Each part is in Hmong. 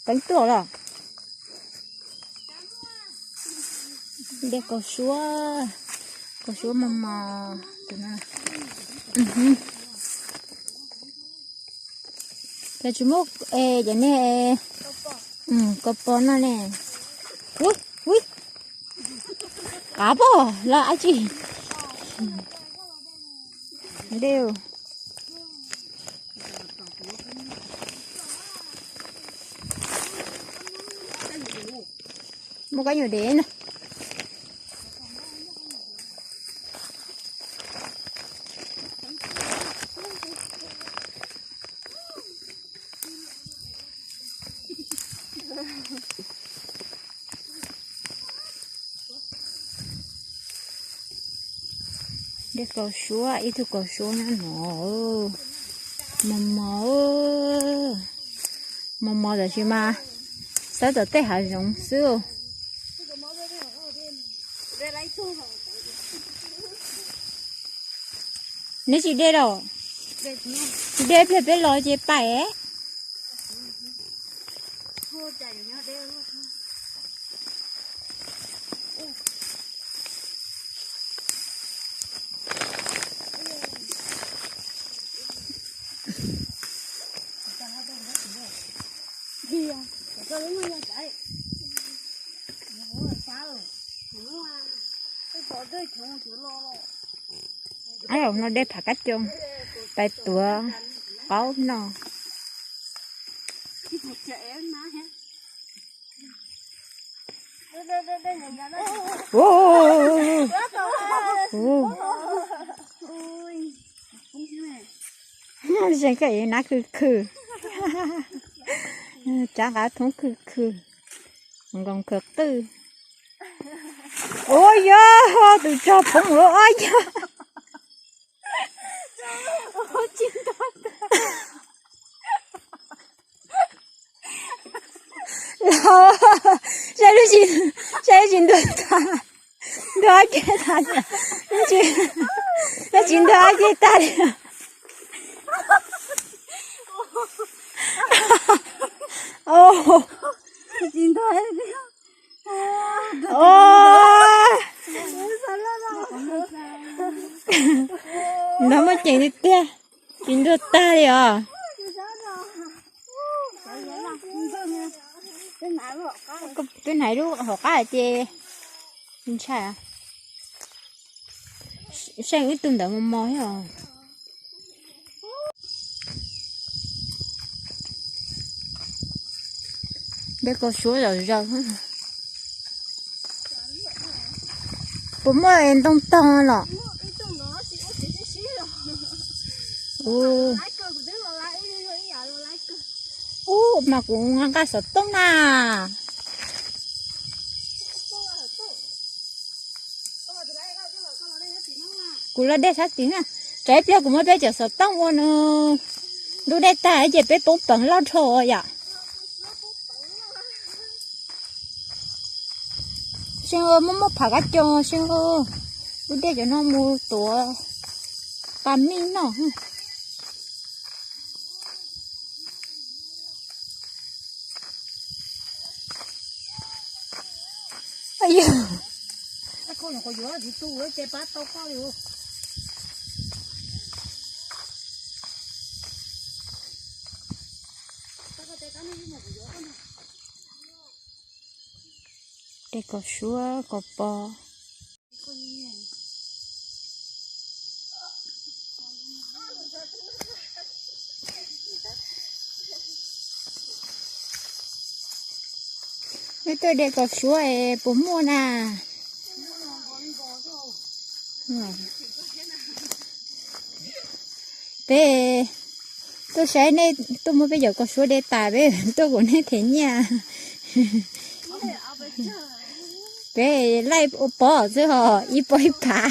Peev tuaj los. Dej kaus suab, kaus suab mos mos. Ces tsis muab cov ne, kaus pos no ne. Ui, ui, qav pob los dab tsi? Dej. Muaj kab nyuam dev na. Dej kaus suab, ib tug kaus suab nyob no. Mos mos, mos mos tab sis mas xawb tom tej hav zoov xwb. Neb tsis de los? De pliag peb los ces pais. Ab, no de pham kab cooj, pais tuav qaub no. Zeeg koj nab khw khw, tsav nqav thoob khw khw, nkoos khw qwj. Ua yog tus tsov poob lawm, ua yog. Los, saib lub tsis, saib lub tsis ntuag tag, ntuag ob ceg tag, lub tsis, lub tsis ntuag ob ceg tag li. Ntawd muaj ceem tiag tiag, tsis ntuag tag li os. Twb hnav lub hauv qab ces ntshai. Seej ib tug ntawd mos mos thiab os. Dej kaus suab zom zaws. Puas muaj ntoo tog los? Ub, mas kuv nqa xov tooj na. Kuv los dej sab tid na. Tsam ib pliag kuv muab peb cov xov tooj ua nws ntub dej tag ces peb poob peev loj dhau yom. Seej, muaj muaj phav kab cooj Seej. Lub dej cov no mus tuav pas mij noj. Dej kaus suab kaus pos. Neb tuaj de kaus suab es puas muaj na? Peb tuaj saib nej tuaj muab peb cov kaus suab de tas peb tuaj kom nej them nyiaj. Peb laij ua pob xwb ho, ib pob ib phav.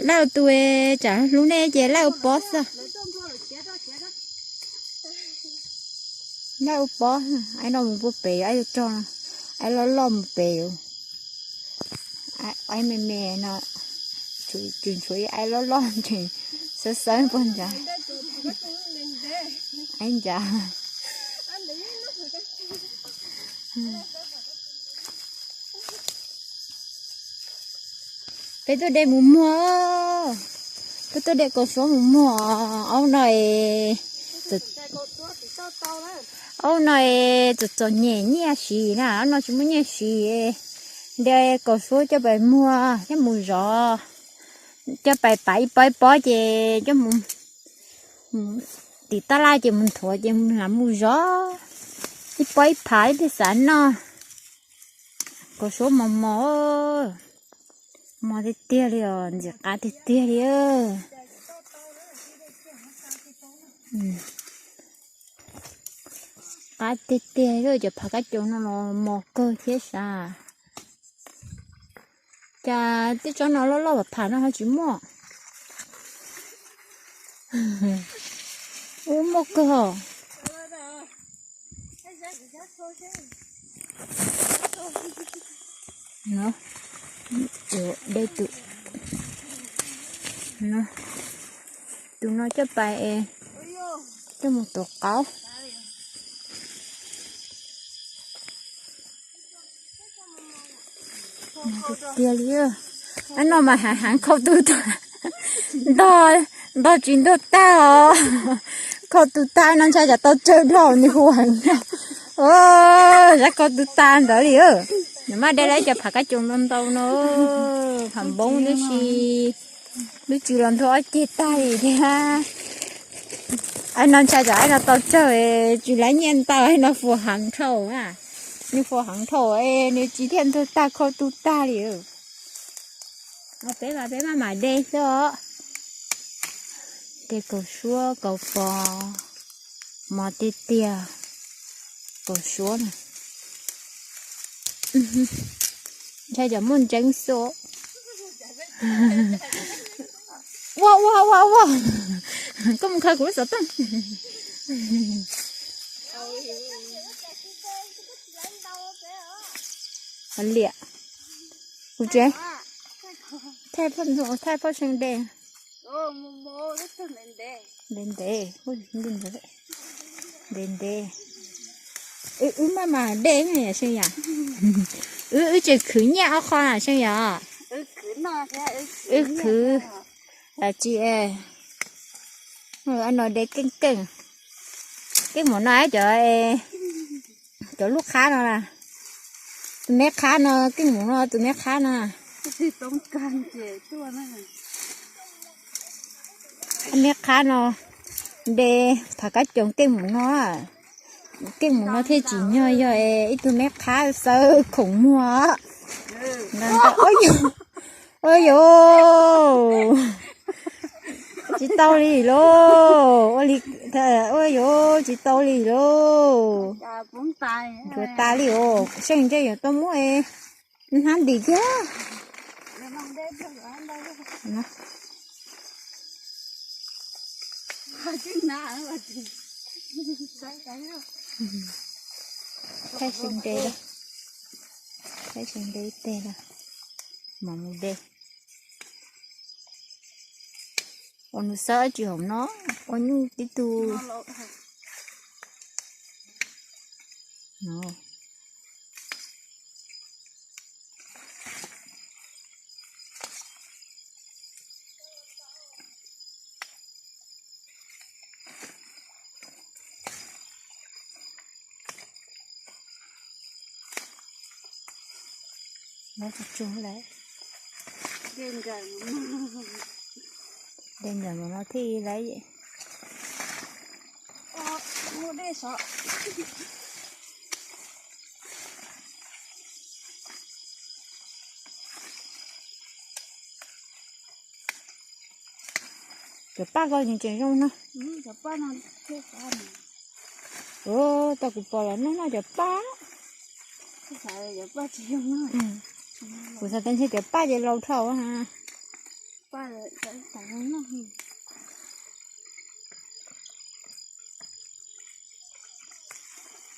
Laij ua tus, tsam hlub nej ces laij ua pob xwb. Laij ua pob, aib no mus puag pem, aib rog, aib loj loj mus pem. Aib me me no, tseem tshuav ib aib loj loj tseem xawb xawb puag nrad. Ib ntsam. Peb tuaj de mus muag, peb tuaj de kaus suab mus muag. Aub no es, aub no es txom txom nyem nyiaj siv na, aub no tsis muaj nyiaj siv. De kaus suab coj pais muag coj mus zov, coj pais pav ib pob ib pob ces coj mus, tim taj laj ces mus nthuav ces lam mus zov ib pob ib phav ib pliag xav noj. Kaus suab mos mos, mos tiag tiag li os, ntxim qab tiag tiag li. Qab tiag tiag, cov phav kab coom no los mos kawg thiab sav. Cas tej tsob no loj loj phav no ho tsis muaj. Ub, muaj kawg os. De tus, tus no coj pais es coj mus tuav qaub. Tiag li, ab no mas hav heev khau tu tag, ntog, ntog tsis ntog tag os. Khau tu tag no ntshai tsam tau tsawg dhau nws hu heev no. Zab khau tu tag ntawd li. Nws mas de lawm cov phav kab coom ntau ntau no, phav npoob tib si, lub tswv los nthua ob ceg tag li thiab. Ab no ntshai tsam ab no tau tsawg, tsis laib nyiaj ntau, ab no fuas heev dhau, nws fuas heev dhau, nws tsis thiaj ntug tag khau tu tag li. Peb mas peb maj mam de xwb os. De kaus suab kaus pos, mos tiag tiag, kaus suab na. Ntshai cov muaj ntseeb xwb. Ua ua ua ua, koj mus khaws kuv lub xov tooj. Liam, kuv tsev, thaij phoj seem de. Ntev ntev, ntev ntev. Wb maj mam de na yom Seej yom. Wb tseem khwv nyiaj ob qho na Seej yom. Wb khwv, tsis, no de keej keej. Keej mus no cov, cov lub qhab no na. Tus me qhab no, keej mus no tus me qhab no. Me qhab no, de phav kab coom keej mus no. Keej mus no thiaj tsim nyog yog ib tug me qhab xawb khoom muag. Ua yuav, tsis tau li lauj. Ua yuav, tsis tau li lauj. Yuav tas li os, Seej ntshe yuav tau muab hnab ntim kiag. Thaij seem de, thaij seem de ib teg na, mam mus de. Ua nws xawb tsis haum no, ua nyuj tib tug. Tsuag lawm. De ntawm no thiaj lawm. Cov paj ko tseem zoo no. Tau kuv pom los noj noj cov paj. Kuv xav tias ntshe cov paj ces laus dhau.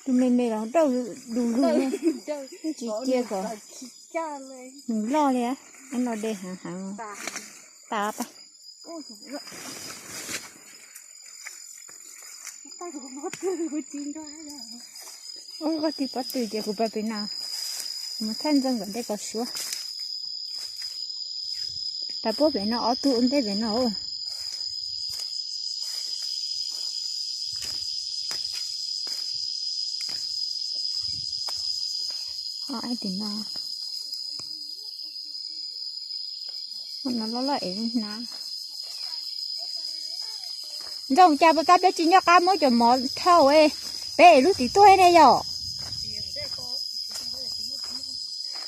Tus me me los dawj du lug, tsis cia kom nws loj li. No de heev heev, tas paj. Ub, koj tig pob tw ces kuv pais pem no, mus thaij ntxeev nkawd dej kaus suab. Pais puab pem no ob tug ua ntej pem no. Tim no, no loj loj es lub hnab. Ntxoov, cas puas tab peb tsis nco qab muab cov mov thau, peb es lub tim tuaj ne yom?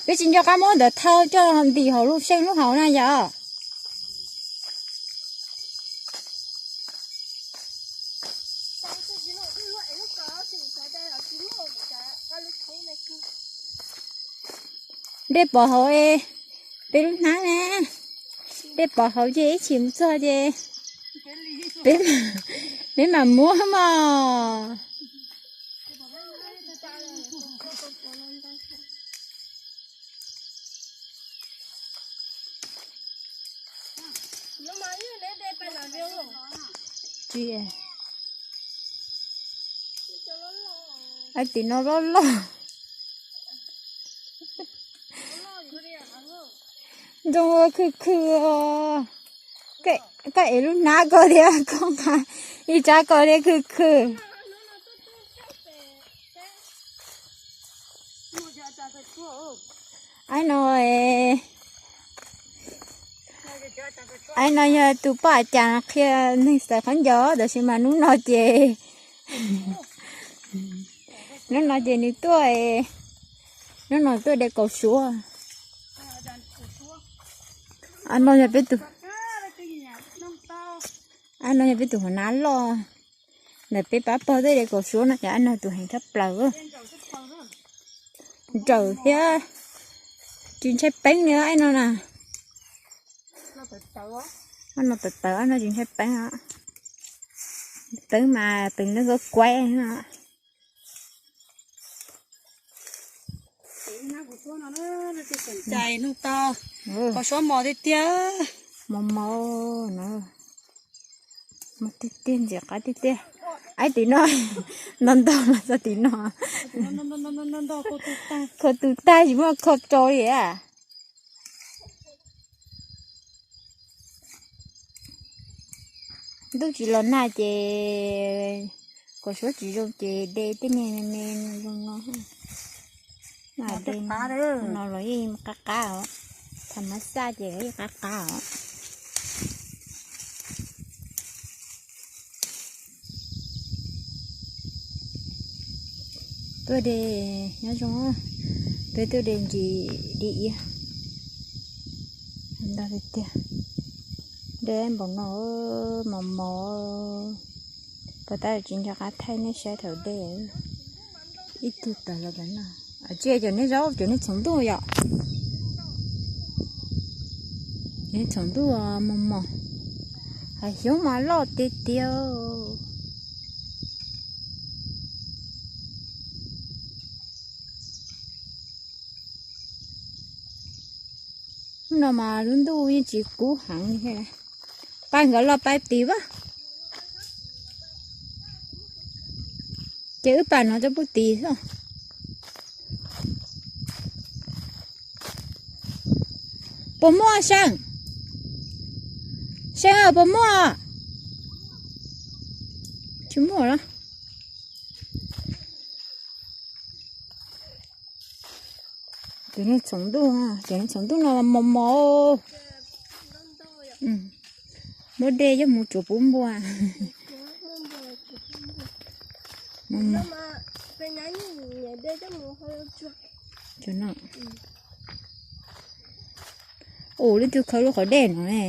Peb tsis nco qab muab ntawd thau coj ntim hauv lub seej lub hauv na yom? Dej pov hauv, peb lub hnab na. Dej pov hauv ces ib chim mus txog ces peb mam muab mog. Tim no loj loj. Ntxoov, khw khw. Koj ev lub hnab ko thiab koj nqa ib tsab ko thiab, khw khw. Aib no, aib no yog tus poj a cas qhia neeg xaws khaub ncaws, tab sis mas hnub no ces, hnub no ces nws tuaj, hnub no tuaj de kaus suab. Aib no yog peb tus, aib no yog peb tus hauv nab loj. Ntawm peb pab pog tej de kaus suab no ces aib no tus heev tshaj plaws. Nrawm thiab tsis ntshai peeb li aib no na. Aib no tawv tawv, aib no tsis ntshai peeb os. Peeb mas peeb lub kuab kuaib. Kaus suab mos tiag tiag. Mos mos no. Mos tiag tiag, ntxim qab tiag tiag. Aib tim no, nto nto los txog tim no. Kho tus tag tsis muaj kho rau li a. Ntuj tsis los nag ces kaus suab tsis zoo ces de tej niag me me zoo no. De no los yeej qab qab os, tham mab xaj ces yeej qab qab os. Tuaj de nyob zoo, peb tuaj de ntsis di iab. Ntau tiag tiag. De npaum no, mos mos. Puas tab tsis nco qab thaij nej saib thaum de. Ib tug tawg los pem no. Tsis, cov niag zaub, cov niag txhoov ntuj yom. Cov niag txhoov ntuj mos mos. Hav xyoob mas loj tiag tiag. Hnub no mas lub ntuj yeej tsis kub heev li thiab. Pab nkawd los pab tid vaj. Ces wb pab no coj pub tid xwb. Puas muaj Seej? Seej, puas muaj? Tsis muaj los. Cov niag txhoov ntuj, cov niag txhoov ntuj no mos mos. Muab de coj mus tsuav pub npua. Ua li tus khawb lub qhov dej no ne.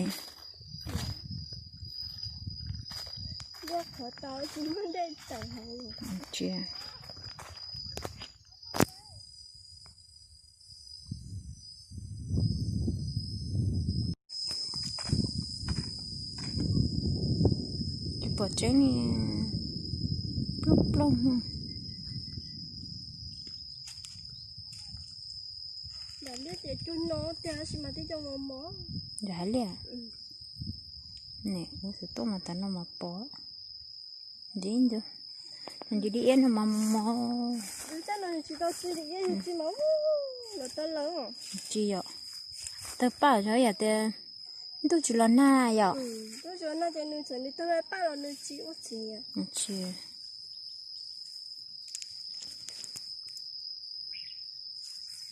Tsis pom tseeb li, plooj plooj. Yog hais li, ne ua xov tooj mas tas no mas pom ntxiv ntxiv. Ntsis dib iab no mos mos. Tsis yom, tawg paj zog yam tias ntuj tsis los nag yom.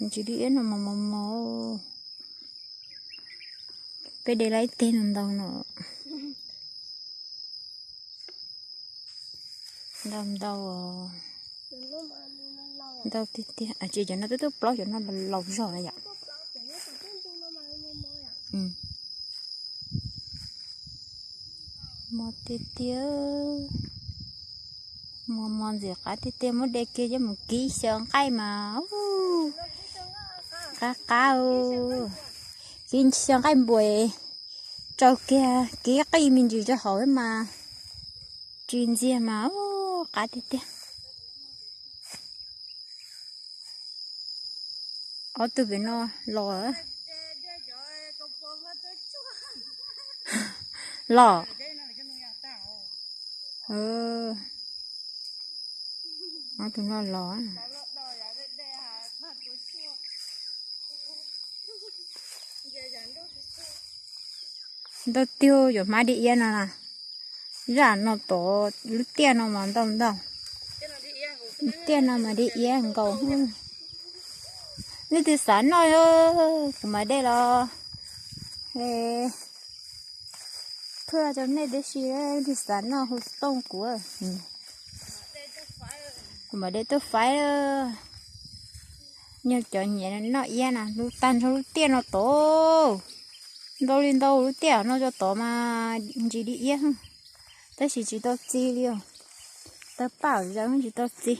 Ntsis dib iab no mos mos mos. Peb de lawm ib teg no ntau no. Ntau ntau. Ntau tiag tiag, tsis cov no twb twb plaub, cov no laus zog na yom. Mos tiag tiag, mos mos ntxim qab tiag tiag, muab de kiag coj mus kib xyaw nqaij mas qab qab. Kib xyaw nqaij npua, tsau kiag kib qij me ntsis rau hauv mas tsis ntxiag mas qab tiag tiag. Ob tug pem no los. Los. Ob tug no los. Ntau tiag, cov hmab dib iab no na. Zaj no tod lub tiaj no mas ntau ntau. Lub tiaj no mas dib iab nkaus. Leej twg xav noj kuv mam de los phaj rau nej tib si, leej twg xav noj hu tooj kuv. Kuv mam de tuaj faib. Nyuag cov nyiam noj iab na, lub tag nrho lub tiaj no tod. Ntau li ntau lub tiaj no tod mas ntsis dib iab, tab sis tsis tau txi li os. Tawg paj zog tsis tau txi.